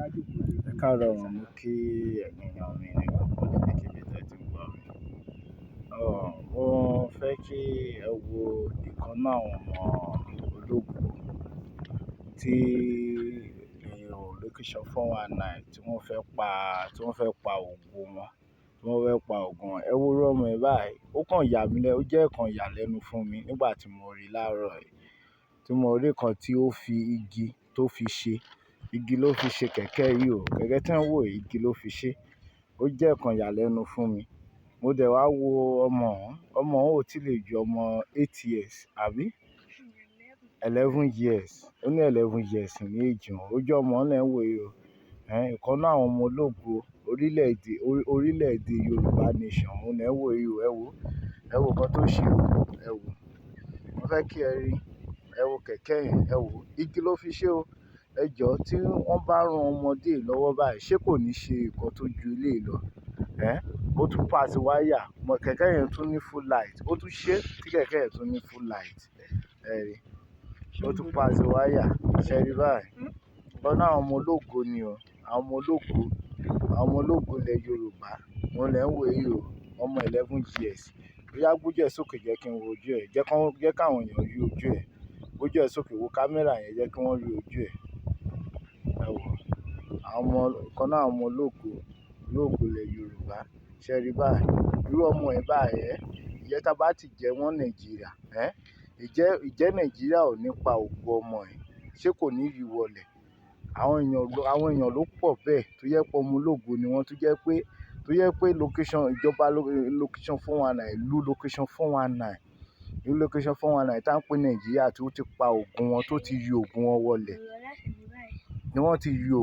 Ẹ káàárọ̀, mo kí ẹ̀yin èèyàn mi ní gbogbo níbikíbi tí ẹ ti ń gbọ́ mi. Mo fẹ́ kí ẹ wo ìkan nínú àwọn ọmọ ológo tí èèyàn location 419 tí wọ́n fẹ́ pa, tí wọ́n fẹ́ pa ògo wọn, tí wọ́n fẹ́ pa ògo wọn. Ẹ wo irú ọmọ yìí báyìí, ó kàn yà mí lẹ́, ó jẹ́ nǹkan ìyàlẹ́nu fún mi nígbà tí mo rí i láàárọ̀ yìí. Tí mo rí nǹkan tí ó fi igi tó fi ṣe, igi ló fi ṣe kẹ̀kẹ́ yìí o. Kẹ̀kẹ́ tí ẹ̀ ń wò yìí, igi ló fi ṣe. Ó jẹ́ nǹkan ìyàlẹ́nu fún mi. Mo dẹ̀ wá wo ọmọ òun, ọmọ òun ò tí lè ju ọmọ 8 years àbí 11 years. Ó ní 11 years ní age òun. Ojú ọmọ òun lẹ̀ ń wò yìí o. Ìkan nínú àwọn ọmọ ológo orílẹ̀-èdè, orílẹ̀-èdè Yorùbá nation òun lẹ̀ ń wò yìí o. Ẹ wo, ẹ wo nǹkan tó ṣe o. Ẹ wo. Mo fẹ́ kí ẹ rí. Ẹ wo kẹ̀kẹ́ yẹn, ẹ wo. Igi ló fi ṣe o. Ẹ jọ, tí wọ́n bá ran ọmọdé yìí lọ́wọ́ báyìí, ṣé kò ní ṣe nǹkan tó ju eléyìí lọ? Ó tún pass wire. Kẹ̀kẹ́ yẹn tún ní full light. Ó tún ṣe tí kẹ̀kẹ́ yẹn tún ní full light. Ẹ rí. Ó tún pass wire. Ṣé ẹ rí báyìí? Ìkan nínú àwọn ọmọ ológo ni o. Àwọn ọmọ ológo, àwọn ọmọ ológo ilẹ̀ Yorùbá. Òun lẹ̀ ń wò yìí o. Ọmọ 11 years. Ó yá, gbójú ẹ sókè, jẹ́ kí n wo ojú ẹ. Jẹ́ kí jẹ́ káwọn èèyàn rí ojú ẹ. Gbójú ẹ sókè, wo camera yẹn, jẹ́ kí wọ́n rí ojú ẹ. Ẹ wò. Àwọn ọmọ, ìkan nínú àwọn ọmọ ológo, ológo ilẹ̀ Yorùbá. Ṣé ẹ rí báyìí? Irú ọmọ yìí báyìí ẹ́, ìjẹ́ tá bá ti jẹ́ wọ́n Nàìjíríà, ẹ́, ìjẹ́ Nàìjíríà ò ní pa ògo ọmọ yìí, ṣé kò ní rí wọlé? Àwọn èèyàn ló pọ̀ bẹ́ẹ̀ tó jẹ́ pé ọmọ ológo ni wọ́n, tó jẹ́ pé location ìjọba location 419, ìlú location 419, ìlú location 419 tá ń pè Nàìjíríà tí ó ti pa ògo wọn, tó ti yọ ògo wọn wọlé. Ni wọ́n ti yọ.